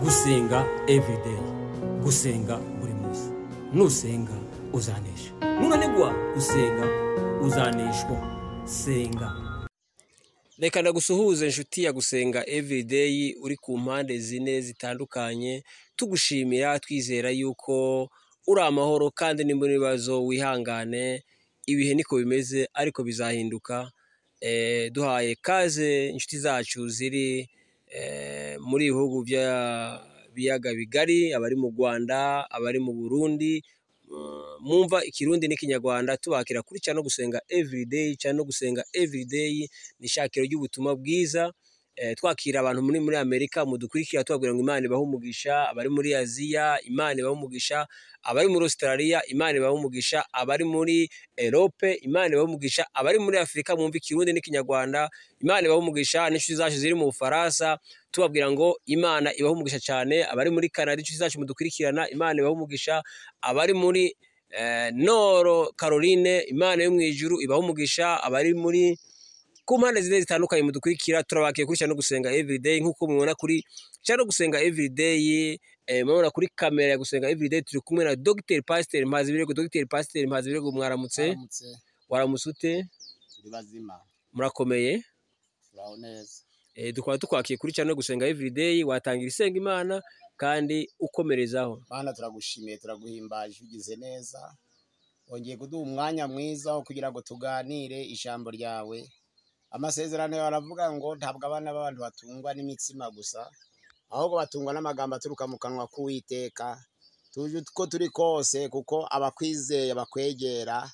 Gusenga everyday, gusenga buri munsi. Nusenga uzanesha, nunanigwa gusenga uzaneshwa. Senga. Reka ndagusuhuze inshuti ya Gusenga Everyday uri ku mpande zine zitandukanye, tugushimira twizera yuko uri amahoro, kandi nimba ibibazo wihangane, ibihe niko bimeze ariko bizahinduka. Duhaye kaze inshuti zacu ziri muri ibihugu by'ibiyaga bigari, abari mu Rwanda, abari mu Burundi, mwumva Ikirundi n'Ikinyarwanda, tubakira kuri channel Gusenga Everyday. Channel Gusenga Everyday ni ishakiro ry'ubutumwa bwiza. Twakira abantu muri Amerika mudukurikira, tubabwira ngo Imana ibahe umugisha, abari muri Aziya Imana ibahe umugisha, abari muri Australia Imana ibahe umugisha, abari muri Europe Imana ibahe umugisha, abari muri Afrika mwumva Ikirundi n'Ikinyarwanda Imana ibahe umugisha, n'inshuti zacu ziri mu Bufaransa tubabwira ngo Imana ibahe umugisha cyane, abari muri Canada inshuti zacu mudukurikirana Imana ibahe umugisha, abari muri Nord Caroline Imana yo mu ijuru ibahe umugisha, abari muri ku mpande zine zitandukanye mudukurikira, turabakiye kuri channel Gusenga Everyday. Nkuko mubibona kuri channel Gusenga Everyday, mubona kuri kamera ya Gusenga Everyday turi kumwe na Dr Pasteur Mpazibirego. Dr Pasteur Mpazibirego, mwaramutse? Mwaramutse. Waramutse ute? Turi bazima. Murakomeye? Turaho neza. Dukaba tukwakiye kuri channel Gusenga Everyday, watangira isenga Imana kandi ukomerezaho. Mana, turagushimiye, turaguhimbaje, ugize neza, wongeye kuduha umwanya mwiza wo kugira ngo tuganire ijambo ryawe. Amasezerano yawe aravuga ngo ntabwo abana b'abantu batungwa n'imitsima gusa, ahubwo batungwa n'amagambo aturuka mu kanwa k'Uwiteka. Tuje uko turi kose, kuko abakwizeye bakwegera,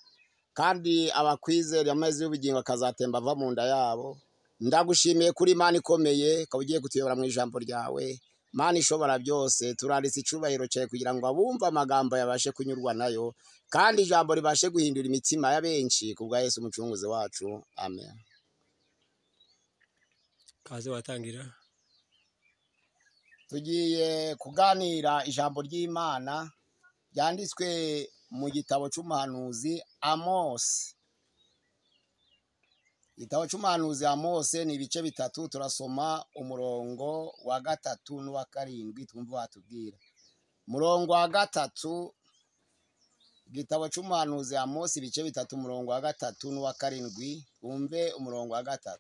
kandi abakwizera amazi y'ubugingo akazatemba ava mu nda yabo. Ndagushimiye kuri Imana ikomeye, ukaba ugiye kutuyobora mu ijambo ryawe. Mana ishobora byose, turanditse icubahiro cyawe kugira ngo abumve amagambo yabashe kunyurwa nayo, kandi ijambo ribashe guhindura imitima ya benshi, ku bwa Yesu umucunguzi wacu, amen. Kaze, watangira. Tugiye kuganira ijambo ry'Imana ryanditswe mu gitabo cy'umuhanuzi Amosi. Igitabo cy'umuhanuzi Amose ni ibice 3, turasoma umurongo wa 3 n'uwa 7 twumva watubwira. Umurongo wa 3, igitabo cy'umuhanuzi Amosi ibice 3, umurongo wa 3 n'uwa 7, twumve umurongo wa 3.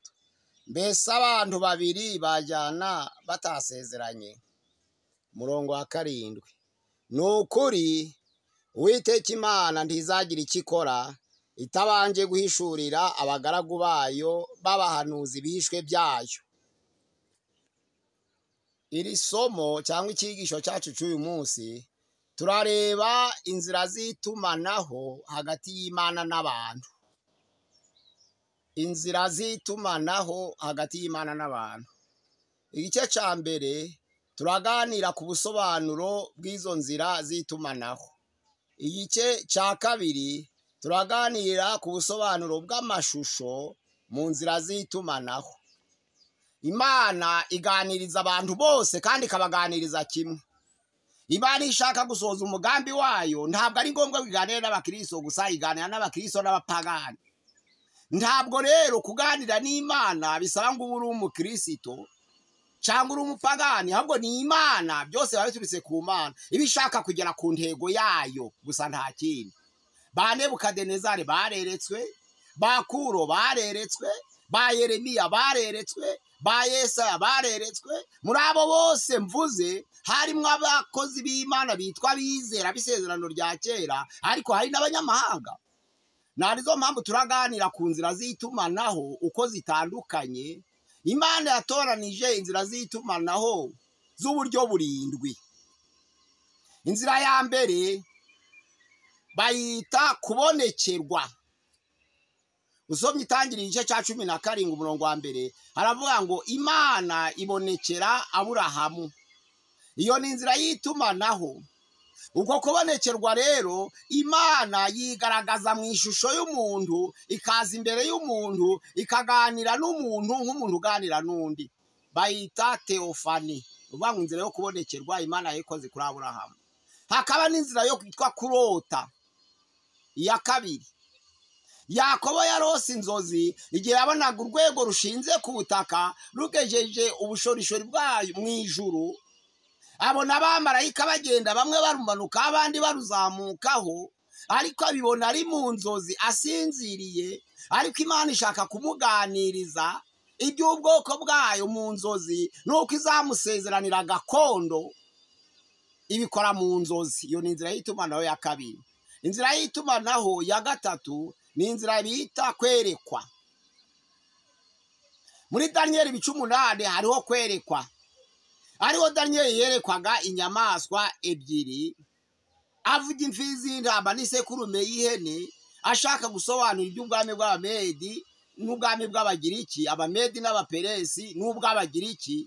Mbese abantu babiri bajyana batasezeranye? Umurongo wa 7. Ni ukuri Uwiteka Imana ntizagira icyo ikora itabanje guhishurira abagaragu bayo b'abahanuzi bishwe byayo. Iri somo cyangwa icyigisho cyacu cy'uyu munsi, turareba inzira z'itumanaho hagati y'Imana n'abantu. Inzira z'itumanaho hagati y'Imana n'abantu. Igice cya mbere turaganira ku busobanuro bw'izo nzira z'itumanaho. Igice cya kabiri turaganira ku busobanuro bw'amashusho mu nzira z'itumanaho. Imana iganiriza abantu bose kandi ikabaganiriza kimwe. Imana ishaka gusohoza umugambi wayo, ntabwo ari ngombwa biganire n'abakristo gusa, iganira n'abakristo n'abapagani. Ntabwo rero kuganira n'Imana bisaba ngo ube uri umukristo cyangwa uri umupagani, ahubwo ni Imana, byose biba biturutse ku Mana, iba ishaka kugera ku ntego yayo gusa, nta kindi. Ba Nebukadinezari bareretswe, ba Kuro bareretswe, ba Yeremiya bareretswe, ba Yesaya bareretswe. Muri abo bose mvuze harimo abakozi b'Imana bitwa bizera b'isezerano rya kera, ariko hari n'abanyamahanga. Narizo mpamvu turaganira ku nzira z'itumanaho uko zitandukanye. Imana yatoranije inzira z'itumanaho z'uburyo 7. Inzira ya mbere bayita kubonekerwa. Usomye Itangiriro igice cya 17 umurongo wa 1, haravuga ngo Imana ibonekera Aburahamu. Iyo ni inzira y'itumanaho. Uko kubonekerwa rero, Imana yigaragaza mu ishusho y'umuntu, ikaza imbere y'umuntu, ikaganira n'umuntu nk'umuntu uganira n'undi. Bayita teofani. Uvuga ngo inzira yo kubonekerwa Imana yayikoze kuri Aburahamu. Hakaba n'inzira yo kwitwa kurota. Iya kabiri, Yakobo yarose inzozi igihe yabonaga urwego rushinze ku butaka rugejeje ubushorishori bwayo mu ijuru, Abona abamarayika bagenda, bamwe barumanuka abandi baruzamukaho, ariko abibona ari mu nzozi asinziriye. Ariko Imana ishaka kumuganiriza iby'ubwoko bwayo mu nzozi, nuko izamusezeranira gakondo, ibikora mu nzozi. Iyo ni inzira y'itumanaho ya kabiri. Inzira y'itumanaho ya gatatu ni inzira bita kwerekwa. Muri Daniyeli ibice 8 hariho kwerekwa. Ariho Daniyeli yerekwaga inyamaswa ebyiri, avuga imfizi y'intama n'isekurume y'ihene, ashaka gusobanura iby'ubwami bw'Abamedi n'ubwami bw'Abagiriki, Abamedi n'Abaperesi n'ubw'Abagiriki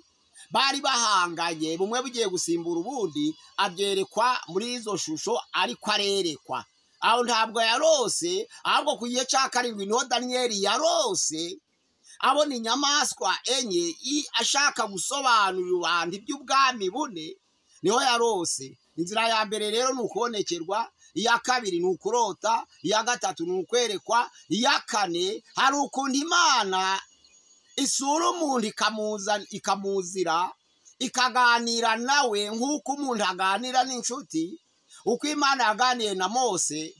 bari bahanganye, bumwe bugiye gusimbura ubundi. Abyerekwa muri izo shusho, ariko arerekwa. Aho ntabwo yarose, ahubwo ku gihe cya karindwi niho Daniyeli yarose abona inyamaswa enye, ashaka gusobanurira abantu iby'ubwami bune, niho yarose. Inzira ya mbere rero ni ukubonekerwa, iya kabiri ni ukurota, iya gatatu ni ukwerekwa, iya kane hari ukuntu Imana isura umuntu ikamuzira, ikaganira nawe nk'uko umuntu aganira n'inshuti. Uko Imana yaganiye na Mose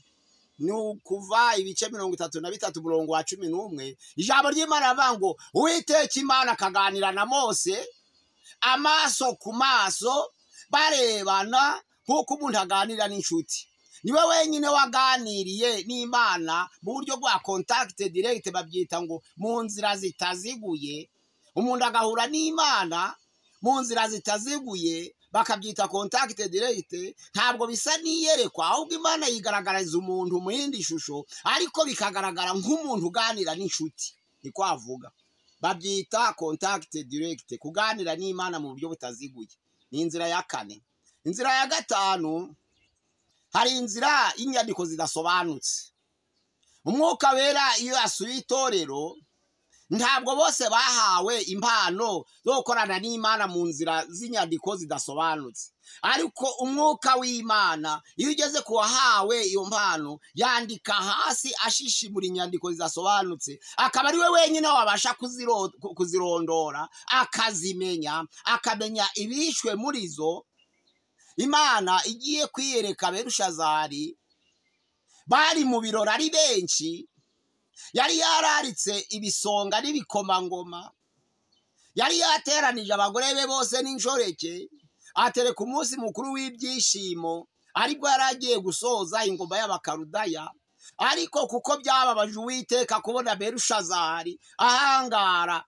ni ukuva ibice 33 umurongo wa 11, ijambo ry'Imana rivuga ngo Uwiteka Imana akaganira na Mose amaso ku maso, barebana nk'uko umuntu aganira n'inshuti. Niwe wenyine waganiriye n'Imana mu buryo bwa contact direct, babyita ngo mu nzira zitaziguye. Umuntu agahura n'Imana mu nzira zitaziguye, bakabyita contact direct. Ntabwo bisa n'iyerekwa, ahubwo Imana yigaragariza umuntu mu yindi shusho, ariko bikagaragara nk'umuntu uganira n'inshuti, niko avuga. Babyita contact direct, kuganira n'Imana mu buryo butaziguye. Ni inzira ya kane. Inzira ya gatanu, hari inzira y'inyandiko zidasobanutse. Umwuka Wera iyo asuye itorero, ntabwo bose bahawe impano zo gukorana n'Imana mu nzira z'inyandiko zidasobanutse, ariko umwuka w'Imana iyo ugeze ku wahawe iyo mpano, yandika hasi ashishimura inyandiko zidasobanutse, akaba ari we wenyine wabasha kuzirondora, akazimenya, akamenya ibishwe muri zo. Imana igiye kwiyereka Berushazari, bari mu birori ari benshi, yari yararitse ibisonga n'ibikomangoma, yari yateranije abagore be bose n'inshoreke, atereka umunsi mukuru w'ibyishimo, ariko yari agiye gusoza ingoma y'Abakaludaya. Ariko kuko byababaje Uwiteka kubona Berushazari ahangara,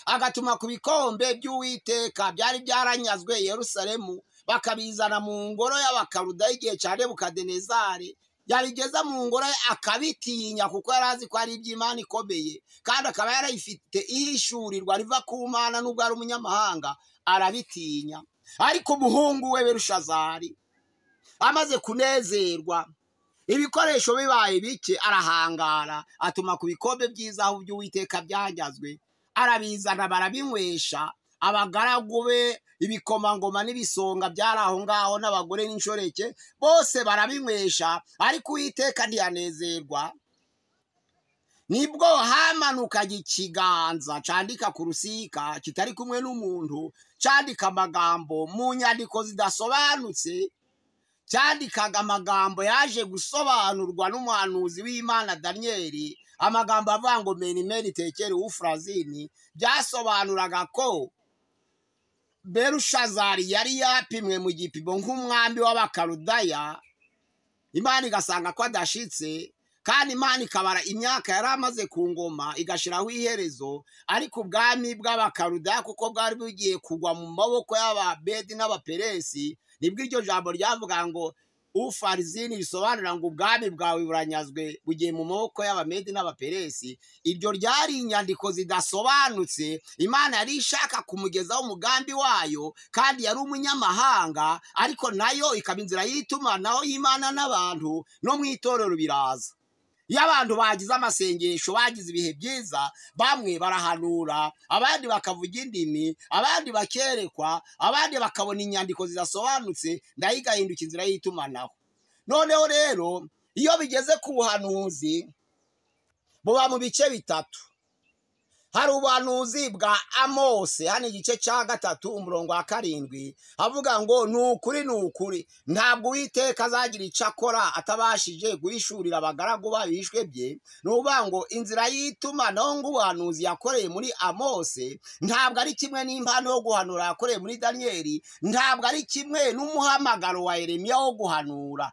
agatuma ku bikombe by'Uwiteka byari byaranyazwe Yerusalemu, bakabizana mu ngoro y'Abakaludaya igihe cya Nebukadinezari, yabigeza mu ngoro akabitinya, kuko yari azi ko ari iby'Imana ikomeye, kandi akaba yarayifite ihishurirwa riva ku Mana nubwo ari umunyamahanga, arabitinya. Ariko umuhungu we Berushazari amaze kunezerwa, ibikoresho bibaye bike, arahangara, atuma ku bikombe by'izahabu by'Uwiteka byanyazwe, arabizana barabinywesha abagaragu be, ibikomangoma n'ibisonga byari aho ngaho, n'abagore n'inshoreke bose barabinywesha, ariko Uwiteka ntiyanezerwa. Nibwo hamanukaga ikiganza candika ku rusika kitari kumwe n'umuntu, candika amagambo mu nyandiko zidasobanutse, cyandikaga amagambo yaje gusobanurwa n'umuhanuzi w'Imana Daniyeli, amagambo avuga ngo meni meni tekeri ufurazini, byasobanuraga ko Berushazari yari yapimwe mu gipimo nk'umwami w'Abakaludaya, Imana igasanga ko adashitse, kandi Imana ikabara imyaka yari amaze ku ngoma igashiraho iherezo. Ariko ubwami bw'Abakaludaya kuko bwari bugiye kugwa mu maboko y'Abamedi n'Abaperesi, nibwo iryo jambo ryavuga ngo ufarizini, risobanura ngo ubwami bwawe buranyazwe bugiye mu maboko y'Abamedi n'Abaperesi. Iryo ryari inyandiko zidasobanutse, Imana yari ishaka kumugezaho umugambi wayo, kandi yari umunyamahanga, ariko nayo ikaba inzira y'itumanaho y'Imana n'abantu. No mu itorero biraza, iyo abantu bagize amasengesho, bagize ibihe byiza, bamwe barahanura, abandi bakavuga indimi, abandi bakerekwa, abandi bakabona inyandiko zidasobanutse, nayo igahinduka inzira y'itumanaho. Noneho rero iyo bigeze ku buhanuzi, buba mu bice bitatu. Hari ubuhanuzi bwa Amose hano igice cya 3 umurongo wa 7 avuga ngo ni ukuri ni ukuri ntabwo Uwiteka azagira icyo akora atabashije guhishurira abagaragu babishwe bye. Ni ukuvuga ngo inzira y'itumanaho ng'ubuhanuzi yakoreye muri Amose ntabwo ari kimwe n'impano yo guhanura yakoreye muri Daniyeli, ntabwo ari kimwe n'umuhamagaro wa Yeremiya wo guhanura.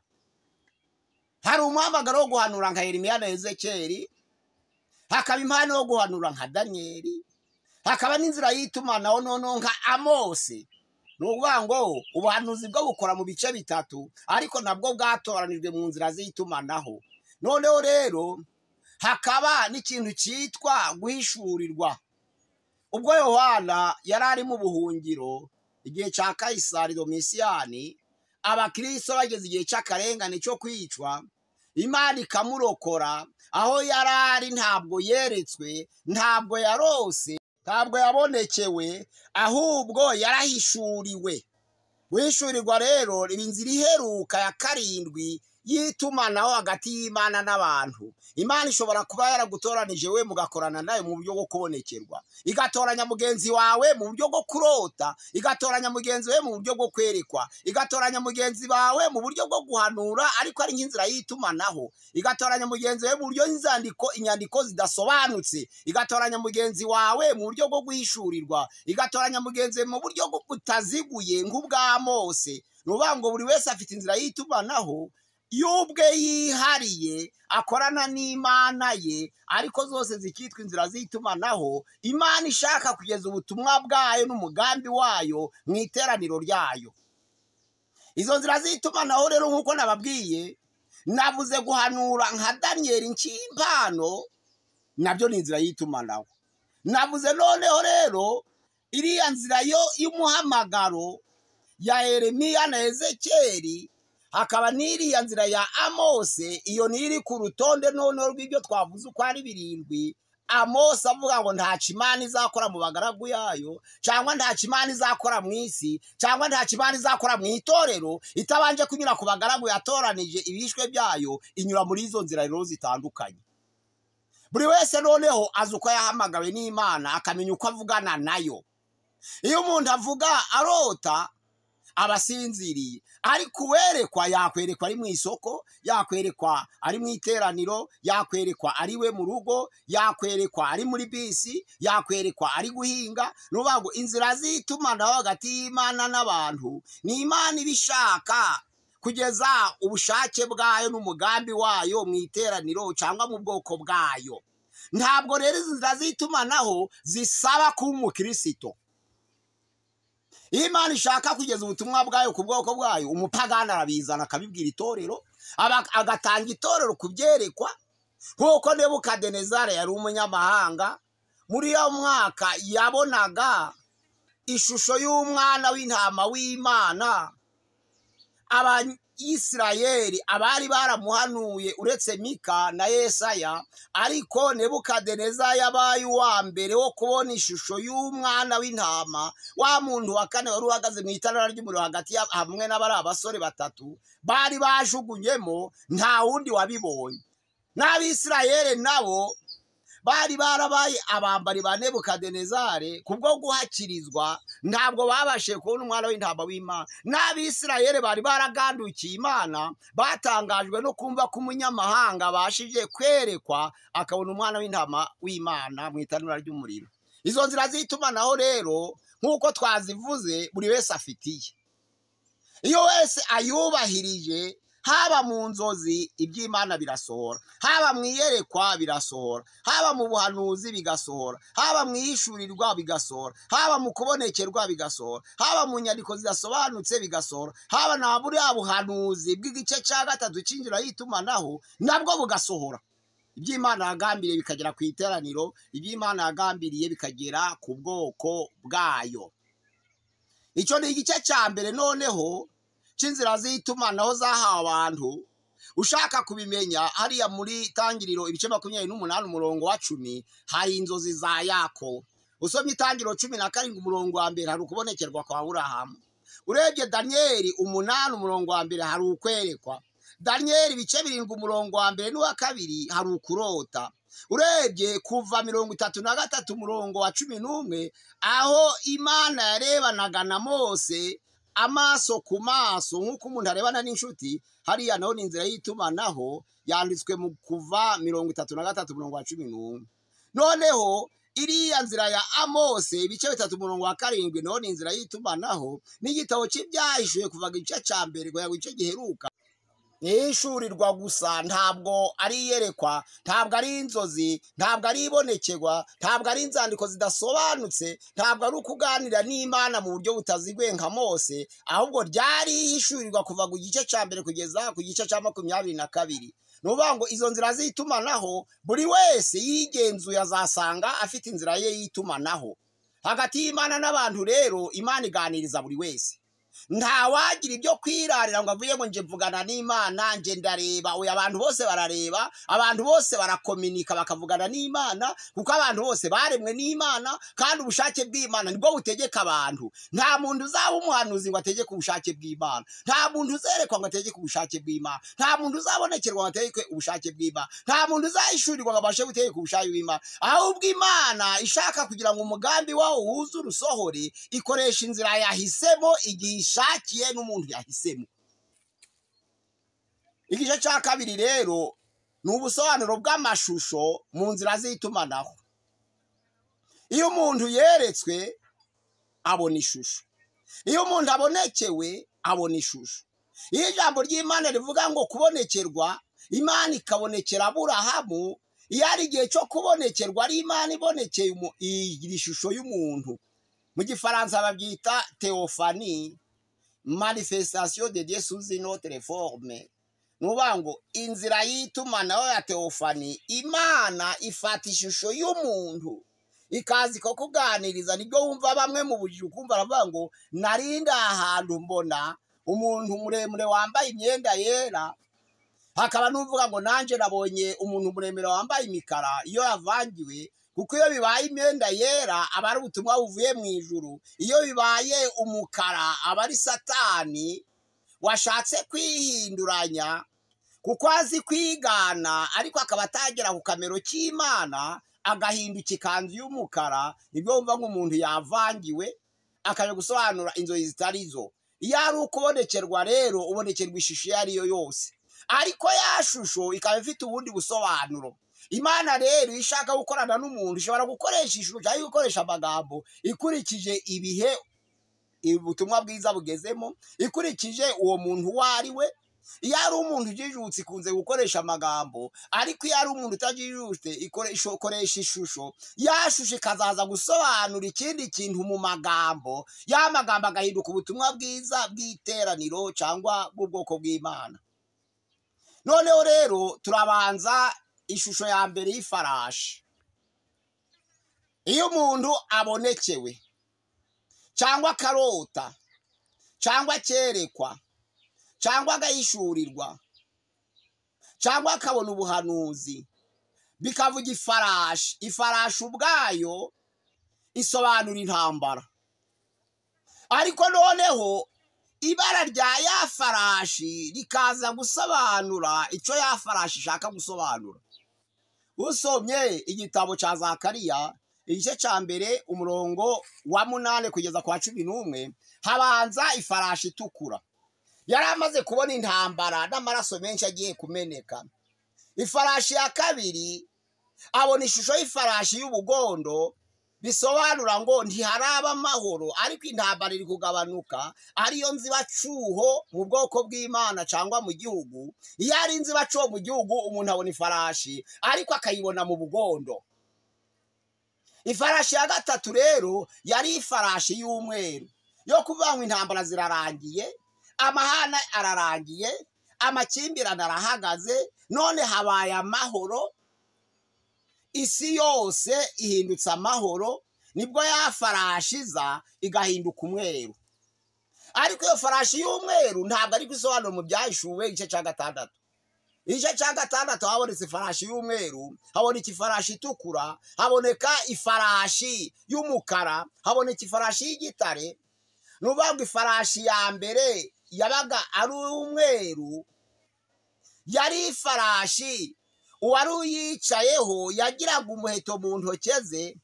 Hari umuhamagaro wo guhanura nka Yeremiya na Ezekiyeli, hakaba impano yo guhanura nka Daniyeli, hakaba n'inzira y'itumanaho noneho nka Amose. Ni ukuvuga ngo ubuhanuzi bwo bukora mu bice bitatu, ariko nabwo bwatoranijwe mu nzira z'itumanaho. Noneho rero hakaba n'ikintu cyitwa guhishurirwa. Ubwo Yohana yari ari mu buhungiro igihe cya Kayisari Domisiyani, abakristo bageze igihe cy'akarengane cyo kwicwa, Imana ikamurokora. Aho yari ari ntabwo yeretswe, ntabwo yarose, ntabwo yabonekewe, ahubwo yarahishuriwe. Guhishurirwa rero iba inzira iheruka ya 7 y'itumanaho hagati y'Imana n'abantu. Imana ishobora kuba yaragutoranije we mugakorana nayo mu buryo bwo kubonekerwa, igatoranya mugenzi wawe mu buryo bwo kurota, igatoranya mugenzi we mu buryo bwo kwerekwa, igatoranya mugenzi wawe mu buryo bwo guhanura ariko ari nk'inzira y'itumanaho, igatoranya mugenzi we mu buryo inyandiko zidasobanutse, igatoranya mugenzi wawe mu buryo bwo guhishurirwa, igatoranya mugenzi we mu buryo butaziguye nk'ubwa Mose. Ni ukuvuga ngo buri wese afite inzira y'itumanaho y'ubwe yihariye akorana n'Imana ye, ariko zose zikitwa inzira z'itumanaho. Imana ishaka kugeza ubutumwa bwayo n'umugambi wayo mu iteraniro ryayo. Izo nzira z'itumanaho rero nk'uko nababwiye, navuze guhanura nka Daniyeli nk'impano, nabyo ni inzira y'itumanaho. Navuze noneho rero iriya nzira yo y'umuhamagaro ya Yeremiya na Ezekiyeli, hakaba n'iriya nzira ya Amose. Iyo niri ku rutonde noneho rw'ibyo twavuze uko ari 7. Amose avuga ngo ntacyo Imana izakora mu bagaragu yayo, cyangwa ntacyo Imana izakora mu isi, cyangwa ntacyo Imana izakora mu itorero itabanje kunyura ku bagaragu yatoranije ibishwe byayo. Inyura muri izo nzira rero zitandukanye. Buri wese noneho azi uko yahamagawe n'Imana, akamenya uko avugana nayo. Iyo umuntu avuga arota abasinziriye, ariko uwerekwa yakwerekwa ari mu isoko, yakwerekwa ari mu iteraniro, yakwerekwa ari we mu rugo, yakwerekwa ari muri bisi, yakwerekwa ari guhinga. Ni ukuvuga ngo inzira z'itumanaho hagati y'Imana n'abantu ni Imana ibishaka kugeza ubushake bwayo n'umugambi wayo mu iteraniro cyangwa mu bwoko bwayo. Ntabwo rero izi nzira z'itumanaho zisaba kuba umukristo. Iyo Imana ishaka kugeza ubutumwa bwayo ku bwoko bwayo, umupagani arabizana akabibwira itorero, agatanga itorero kubyerekwa. Nk'uko Nebukadinezari yari umunyamahanga, muri iyo mwaka yabonaga ishusho y'umwana w'intama w'Imana. Abayisirayeli abari baramuhanuye uretse Mika na Yesaya, ariko Nebukadineza yabaye uwa mbere wo kubona ishusho y'umwana w'intama, wa muntu wa kane wari uhagaze mu itanura ry'umuriro hagati hamwe n'abari abasore batatu bari bajugunyemo, nta wundi wabibonye. N'Abisirayeli nabo bari barabaye abambari ba Nebukadinezari kubwo guhakirizwa, ntabwo babashije kubona umwana w'intama w'Imana. N'Abisirayeli bari baragandukiye Imana, batangajwe no kumva ko umunyamahanga abashije kwerekwa akabona umwana w'intama w'Imana mu itanura ry'umuriro. Izo nzira z'itumanaho rero nk'uko twazivuze, buri wese afitiye. Iyo wese ayubahirije, haba mu nzozi iby'Imana birasohora, haba mu iyerekwa birasohora, haba mu buhanuzi bigasohora, haba mu ihishurirwa bigasohora, haba mu kubonekerwa bigasohora, haba mu nyandiko zidasobanutse bigasohora, haba na buriya buhanuzi bw'igice cya 3 cy'inzira y'itumanaho nabwo bugasohora. Iby'Imana yagambiriye bikagera ku iteraniro, iby'Imana yagambiriye bikagera ku bwoko bwayo. Icyo ni igice cya mbere noneho cy'inzira z'itumanaho zahawe abantu. Ushaka kubimenya, hariya muri Tangiriro ibice 28 umurongo wa 10 hari inzozi za Yakobo. Usomye Itangiriro 17 umurongo wa 1 hari ukubonekerwa kwa Aburahamu. Urebye Daniyeli 8 umurongo wa 1 hari ukwerekwa. Daniyeli ibice 7 umurongo wa 1 n'uwa 2 hari ukurota. Urebye kuva 33 umurongo wa 11 aho Imana yarebanaga na Mose amaso ku maso nk'uko umuntu arebana n'inshuti, hariya naho ni inzira y'itumanaho yanditswe mu kuva 33 umurongo wa 11. Noneho iriya nzira ya Amose ibice 3 umurongo wa 7 naho ni inzira y'itumanaho, n'igitabo cy'Ibyahishuwe kuva igice cya mbere kugera ku gice giheruka nishurirwa gusa, ntabwo ari iyerekwa, ntabwo ari inzozi, ntabwo ari ibonekerwa, ntabwo ari inzandiko zidasobanutse, ntabwo ari ukuganira n'Imana mu buryo butaziguye nka Mose, ahubwo ryari ihishurirwa kuva ku gice cya mbere kugeza ku gice cya 22. Nuvuga ngo izo nzira z'itumanaho buri wese yigenzuye azasanga afite inzira ye y'itumanaho hagati y'Imana n'abantu. Rero Imana iganiriza buri wese, ntawagira ibyo kwirarira ngo avuye ngo nje mvugana n'Imana, nje ndareba. Oya, abantu bose barareba, abantu bose barakominika bakavugana n'Imana, kuko abantu bose baremwe n'Imana, kandi ubushake bw'Imana nibwo butegeka abantu. Nta muntu uzaba umuhanuzi ngo ategeke ubushake bw'Imana, nta muntu uzerekwa ngo ategeke ubushake bw'Imana, nta muntu uzabonekerwa ngo ategeke ubushake bw'Imana, nta muntu uzahishurirwa ngo abashe gutegeka ubushake bw'Imana. Ahubwo Imana ishaka kugira ngo umugambi wawo wuzure usohore, ikoresha inzira yahisemo igihe ishakiye n'umuntu yahisemo. Igice cya kabiri rero ni ubusobanuro bw'amashusho mu nzira z'itumanaho. Iyo umuntu yeretswe abona ishusho, iyo umuntu abonekewe abona ishusho. Iyo ijambo ry'Imana rivuga ngo kubonekerwa, Imana ikabonekera Aburahamu, iyo ari igihe cyo kubonekerwa ari Imana ibonekeye ishusho y'umuntu. Mu gifaransa babyita théophanie, manifestation de Dieu sous une autre forme. Nuvuga ngo inzira y'itumanaho ya théophanie, Imana ifata ishusho y'umuntu ikaza ikakuganiriza. Nibwo wumva bamwe mu bujiji ukumva baravuga ngo narinda ahantu mbona umuntu muremure wambaye imyenda yera, hakaba n'uvuga ngo nanje nabonye umuntu muremure wambaye imikara iyo yavangiwe. Kuko iyo bibaye imyenda yera aba ari ubutumwa buvuye mu ijuru, iyo bibaye umukara aba ari Satani washatse kwihinduranya, kuko azi kwigana ariko akaba atagera ku kamero k'Imana, agahinduka ikanzu y'umukara. Nibwo wumva nk'umuntu yavangiwe akaja gusobanura inzozi zitari zo. Iyo ari ukubonekerwa rero ubonekerwa ishusho iyo ari yo yose, ariko ya shusho ikaba ifite ubundi busobanuro. Imana rero ishaka gukorana n'umuntu ishobora gukoresha ishusho cyangwa gukoresha amagambo ikurikije ibihe ubutumwa bwiza bugezemo, ikurikije uwo muntu uwo ari we. Iyo ari umuntu ujijutse ikunze gukoresha amagambo, ariko iyo ari umuntu utajijutse ikoresha ishusho. Ya shusho ikazaza gusobanura ikindi kintu mu magambo, ya magambo agahinduka ubutumwa bwiza bw'iteraniro cyangwa bw'ubwoko bw'Imana. Noneho rero turabanza ishusho ya mbere y'ifarashi. Iyo umuntu abonekewe cyangwa akarota cyangwa akerekwa cyangwa agahishurirwa cyangwa akabona ubuhanuzi bikavuga ifarashi, ifarashi ubwayo isobanura intambara. Ariko noneho ibara rya ya farashi rikaza gusobanura icyo ya farashi ishaka gusobanura. Usomye igitabo cya Zakariya igice cya mbere umurongo wa 8 kugeza kwa 11, habanza ifarashi itukura. Yari amaze kubona intambara n'amaraso menshi agiye kumeneka. Ifarashi ya kabiri abona ishusho y'ifarashi y'ubugondo, bisobanura ngo ntiharaba amahoro ariko intambara iri kugabanuka, ariyo nzibacuho mu bwoko bw'Imana cyangwa mu gihugu. Iyo ari inzibacuho mu gihugu umuntu abona ifarashi ariko akayibona mu bugondo. Ifarashi ya gatatu rero yari ifarashi y'umweru yo kuvuga ngo intambara zirarangiye, amahana ararangiye, amakimbirane arahagaze, none habaye amahoro, isi yose ihindutse amahoro. Nibwo ya farashi iza igahinduka umweru. Ariko iyo farashi y'umweru ntabwo ari gusobanura mu Byahishuwe igice cya 6. Igice cya 6 habonetse ifarashi y'umweru, haboneka ifarashi itukura, haboneka ifarashi y'umukara, haboneka ifarashi y'igitare. Nuvuga ngo ifarashi ya mbere yabaga ari umweru, Yari ifarashi, uwari uyicayeho yagiraga umuheto mu ntoke ze,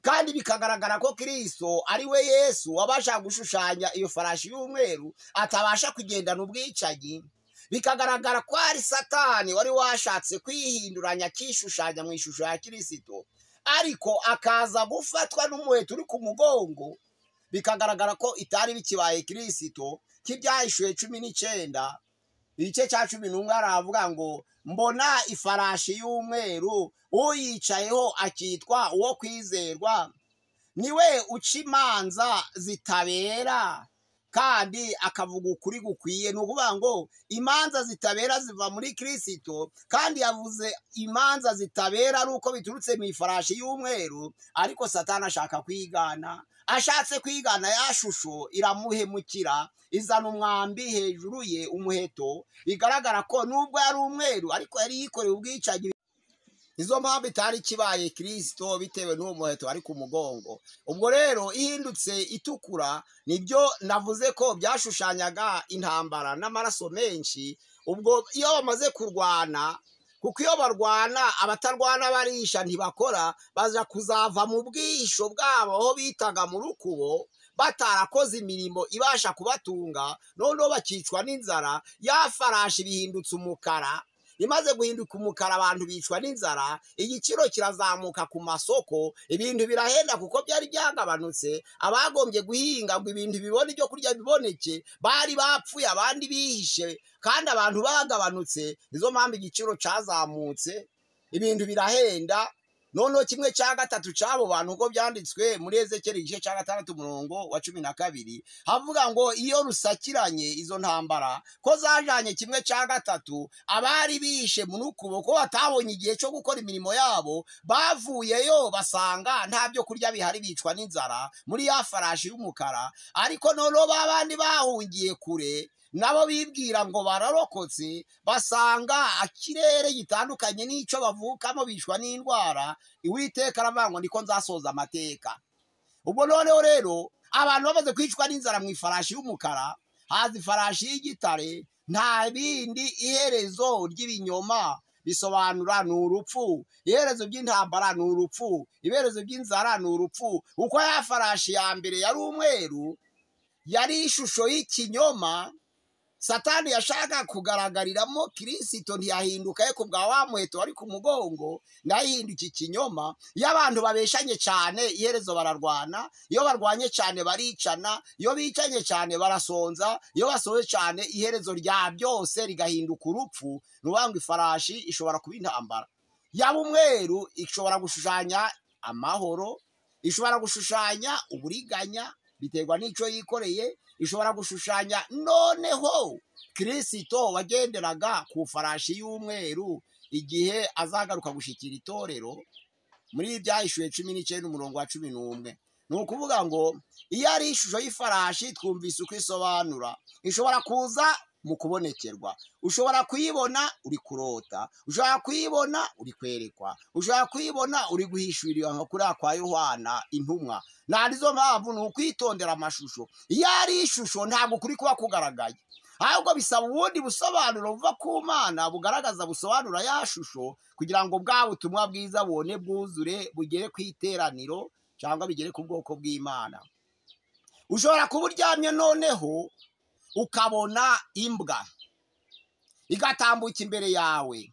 kandi bikagaragara ko Kristo ari we Yesu wabasha gushushanya iyo farashi y'umweru atabasha kugendana ubwicanyi. Bikagaragara ko ari Satani wari washatse kwihinduranya akishushanya mu ishusho ya Kristo, ariko akaza gufatwa n'umuheto uri ku mugongo. Bikagaragara ko itari bikibaye Kristo. K'Ibyahishuwe 19 igice cya 11 aravuga ngo mbona ifarashi y'umweru, uyicayeho akitwa uwo kwizerwa, niwe uca imanza zitabera kandi akavuga ukuri gukwiye. Ni ukuvuga ngo imanza zitabera ziva muri Kristo, kandi yavuze imanza zitabera ari uko biturutse mu ifarashi y'umweru. Ariko Satani ashaka kwigana, ashatse kwigana ya shusho iramuhemukira, izana umwambi hejuru ye, umuheto. Bigaragara ko nubwo yari umweru ariko yari yikoreye ubwicanyi. Izo mpamvu itari kibaye Kristo bitewe n'uwo muheto ari ku mugongo. Ubwo rero ihindutse itukura, nibyo navuze ko byashushanyaga intambara n'amaraso menshi. Ubwo iyo bamaze kurwana, kuko iyo barwana abatarwana barisha ntibakora, baza kuzava mu bwisho bwabo aho bitaga mu rukubo, batarakoze imirimo ibasha kubatunga, noneho bakicwa n'inzara. Ya farashi bihindutse umukara, imaze guhinduka umukara abantu bicwa n'inzara, igiciro kirazamuka ku masoko, ibintu birahenda kuko byari byagabanutse. Abagombye guhinga ngo ibintu bibone ibyo kurya biboneke bari bapfuye, abandi bihishe, kandi abantu bagabanutse. Nizo mpamvu igiciro cyazamutse, ibintu birahenda. Noneho kimwe cya gatatu cy'abo bantu, uko byanditswe muri Ezekiyeli igice cya 6 umurongo wa 12, havuga ngo iyo rusakiranye izo ntambara ko zajanye kimwe cya gatatu, abari bishe mu rukubo ko batabonye igihe cyo gukora imirimo yabo, bavuyeyo basanga nta byo kurya bihari, bicwa n'inzara muri ya farashi y'umukara. Ariko noneho babandi bahungiye kure nabo bibwira ngo bararokotse, basanga akirere gitandukanye n'icyo bavukamo, bicwa n'indwara. Uwiteka aravuga ngo niko nzasoza amateka. Ubwo noneho rero abantu bamaze kwicwa n'inzara mu ifarashi y'umukara, haza ifarashi y'igitare. Nta bindi, iherezo ry'ibinyoma bisobanura ni urupfu, iherezo ry'intambara ni urupfu, iherezo ry'inzara ni urupfu. Uko ya farashi ya mbere yari umweru, yari ishusho y'ikinyoma Satani yashaka kugaragariramo Kristo, ntiyahinduka ye kubwa wa muheto wari ku mugongo, nahinduka ikinyoma. Iyo abantu babeshanye cyane iherezo bararwana, iyo barwanye cyane baricana, iyo bicanye cyane barasonza, iyo basonze cyane iherezo rya byose rigahinduka urupfu. Nubango ifarashi ishobora kuba intambara, yaba umweru ishobora gushushanya amahoro, ishobora gushushanya uburiganya biterwa n'icyo yikoreye, ishobora gushushanya noneho Kristo wagenderaga ku farashi y'umweru igihe azagaruka gushikira itorero muri Ibyahishuwe 19 umurongo wa 11. Ni ukuvuga ngo iyo ari ishusho y'ifarashi twumvise uko isobanura, ishobora kuza mu kubonekerwa, ushobora kuyibona uri kurota, ushobora kuyibona uri kwerekwa, ushobora kuyibona uri guhishurirwa nka kuriya kwa Yohana intumwa. Nta mpamvu ni ukwitondera amashusho. Iyo ari ishusho ntabwo kuri kuba kugaragaye, ahubwo bisaba ubundi busobanuro buva ku Mana bugaragaza busobanura ya shusho, kugira ngo bwa butumwa bwiza bubone bwuzure bugere ku iteraniro cyangwa bigere ku bwoko bw'Imana. Ushobora kuba uryamye noneho ukabona imbwa igatambuka imbere yawe.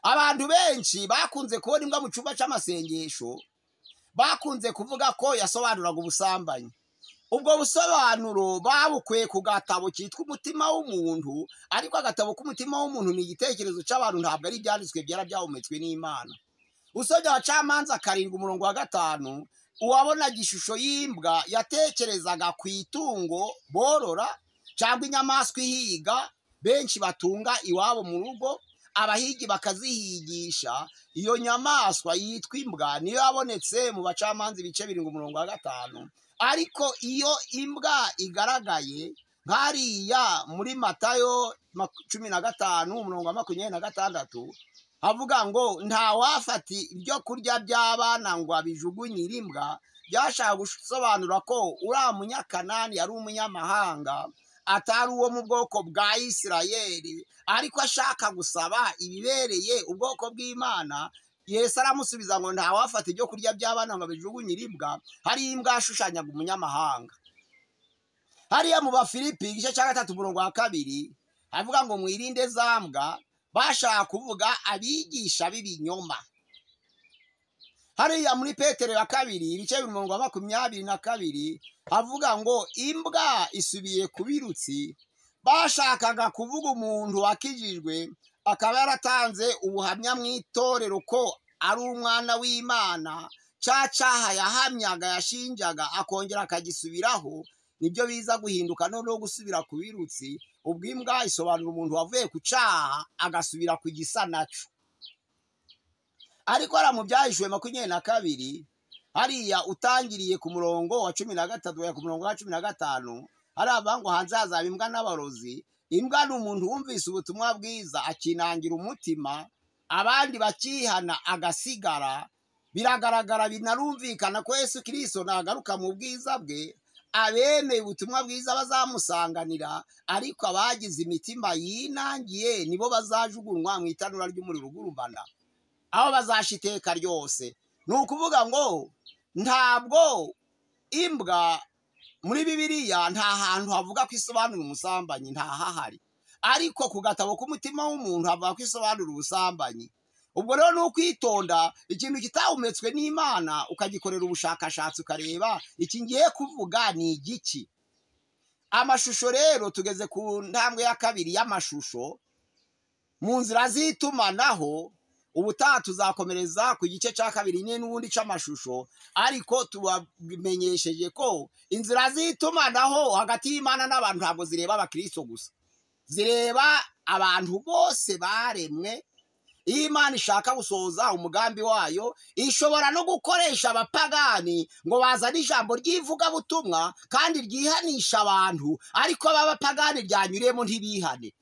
Abantu benshi bakunze kubona imbwa mu cyumba cy'amasengesho, bakunze kuvuga ko yasobanuraga ubusambanyi. Ubwo busobanuro babukuye ku gatabo kitwa Umutima w'Umuntu, ariko agatabo k'umutima w'umuntu ni igitekerezo cy'abantu, ntabwo ari ibyanditswe byera byahumetswe n'Imana. Usomye Abacamanza 7 umurongo wa 5, uwabonaga ishusho y'imbwa yatekerezaga ku itungo borora cyangwa inyamaswa ihiga benshi batunga iwabo mu rugo, abahigi bakazihigisha. Iyo nyamaswa yitwa imbwa niyo yabonetse mu Bacamanza ibice 7 umurongo wa 5. Ariko iyo imbwa igaragaye nkariya muri Matayo 15 umurongo wa 26, havuga ngo nta wafati ibyo kurya by'abana ngo abijugunyire imbwa, byashaka gusobanura ko uriya Munyakanani yari umunyamahanga, atari uwo mu bwoko bwa Isirayeli, ariko ashaka gusaba ibibereye ubwoko bw'Imana. Yesu aramusubiza ngo ntawafata ibyo kurya by'abana ngo abijugunyire imbwa. Hari imbwa yashushanyaga umunyamahanga. Hariya mu Bafilipi igice cya 3 umurongo wa 2 avuga ngo mwirinde za mbwa, bashaka kuvuga abigisha b'ibinyoma. Hariya muri Petero ya 2 ibice 22 avuga ngo imbwa isubiye ku birutsi, bashakaga kuvuga umuntu wakijijwe akaba yaratanze ubuhamya mu itorero ko ari umwana w'Imana, cya cyaha yahamyaga yashinjaga akongera akagisubiraho, nibyo biza guhinduka noneho gusubira ku birutsi. Ubwo imbwa isobanura umuntu wavuye ku cyaha agasubira ku gisa naco. Ariko mu Byahishuwe 22 hariya utangiriye ku murongo wa 13 ku murongo wa 15 hari abavuga ngo hanze hazaba imbwa n'abarozi. Imbwa ni umuntu wumvise ubutumwa bwiza akinangira umutima, abandi bakihana agasigara. Biragaragara binarumvikana ko Yesu Kristo nagaruka mu bwiza bwe, abemeye ubutumwa bwiza bazamusanganira, ariko abagize imitima yinangiye nibo bazajugunywa mu itanura ry'umuriro ugurumana, aho bazasha iteka ryose. Ni ukuvuga ngo ntabwo imbwa muri Bibiliya nta hantu havuga ko isobanura umusambanyi, nta hahari, ariko ku gatabo k'umutima w'umuntu havuga ko isobanura ubusambanyi. Ubwo rero ni ukwitonda, ikintu kitahumetswe n'Imana ukagikorera ubushakashatsi ukareba iki ngiye kuvuga ni igiki. Amashusho rero tugeze ku ntambwe ya 2 y'amashusho mu nzira z'itumanaho. Ubutaha tuzakomereza ku gice cya 2 n'ubundi c'amashusho, ariko tubamenyesheje ko inzira z'itumanaho hagati y'Imana n'abantu ntabwo zireba abakristo gusa, zireba abantu bose baremwe. Iyo Imana ishaka gusohoza umugambi wayo ishobora no gukoresha abapagani ngo bazane ijambo ry'ivugabutumwa kandi ryihanisha abantu, ariko abapagani ryanyuriyemo ntibihane.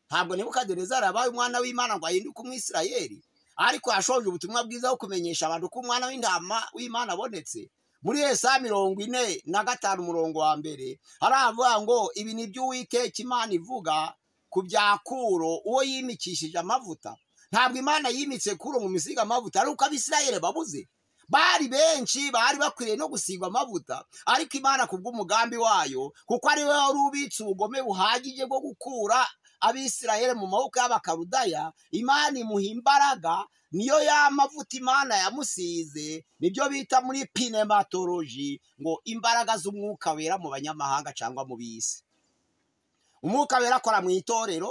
Ntabwo Nebukadinezari yabaye umwana w'Imana ngo ahinduke umwisirayeli, ariko yashoje ubutumwa bwiza bwo kumenyesha abantu ko umwana w'intama w'Imana abonetse. Muri Yesaya 45 umurongo wa 1 haravuga ngo ibi ni byo Uwiteka Imana ivuga ku bya Kuro uwo yimikishije amavuta. Ntabwo Imana yimitse Kuro mu misiga amavuta, ariko abisirayeli babuze bari benshi bari bakwiriye no gusigwa amavuta, ariko Imana kubw'umugambi wayo, kuko ari we wari ubitse ubugome buhagije bwo gukura abisirayeli mu maboko y'abakarudaya, Imana imuha imbaraga, niyo ya mavuta Imana yamusize, nibyo bita muri pneumatology ngo imbaraga z'umwuka wera mu banyamahanga cyangwa mu bisi. Umwuka wera akora mu itorero,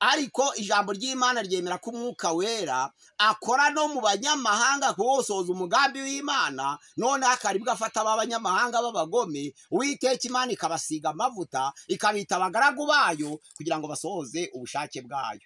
ariko ijambo ry'Imana ryemera ko umwuka wera akora no mu banyamahanga kuwosoza umugambi w'Imana. None akaribwa afata abanyamahanga b'abagome, Uwiteka Imana ikabasiga amavuta, ikabita abagaragu bayo kugira ngo basohoze ubushake bwayo.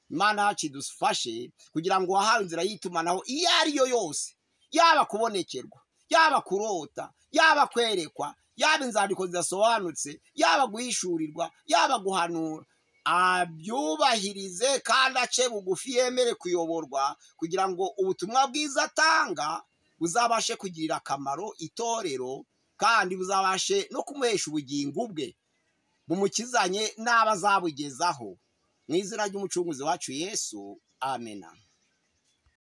Imana yacu idufashe kugira ngo wahawe inzira y'itumanaho iyo ari yo yose, yaba kubonekerwa, yaba kurota, yaba kwerekwa, yaba inzandiko zidasobanutse, yaba guhishurirwa, yaba guhanura, abyubahirize kandi ace bugufi yemere kuyoborwa, kugira ngo ubutumwa bwiza atanga buzabashe kugirira akamaro itorero, kandi buzabashe no kumuhesha ubugingo bwe, bumukizanye n'abazabugezaho. Mu izina ry'umucunguzi wacu Yesu, amena.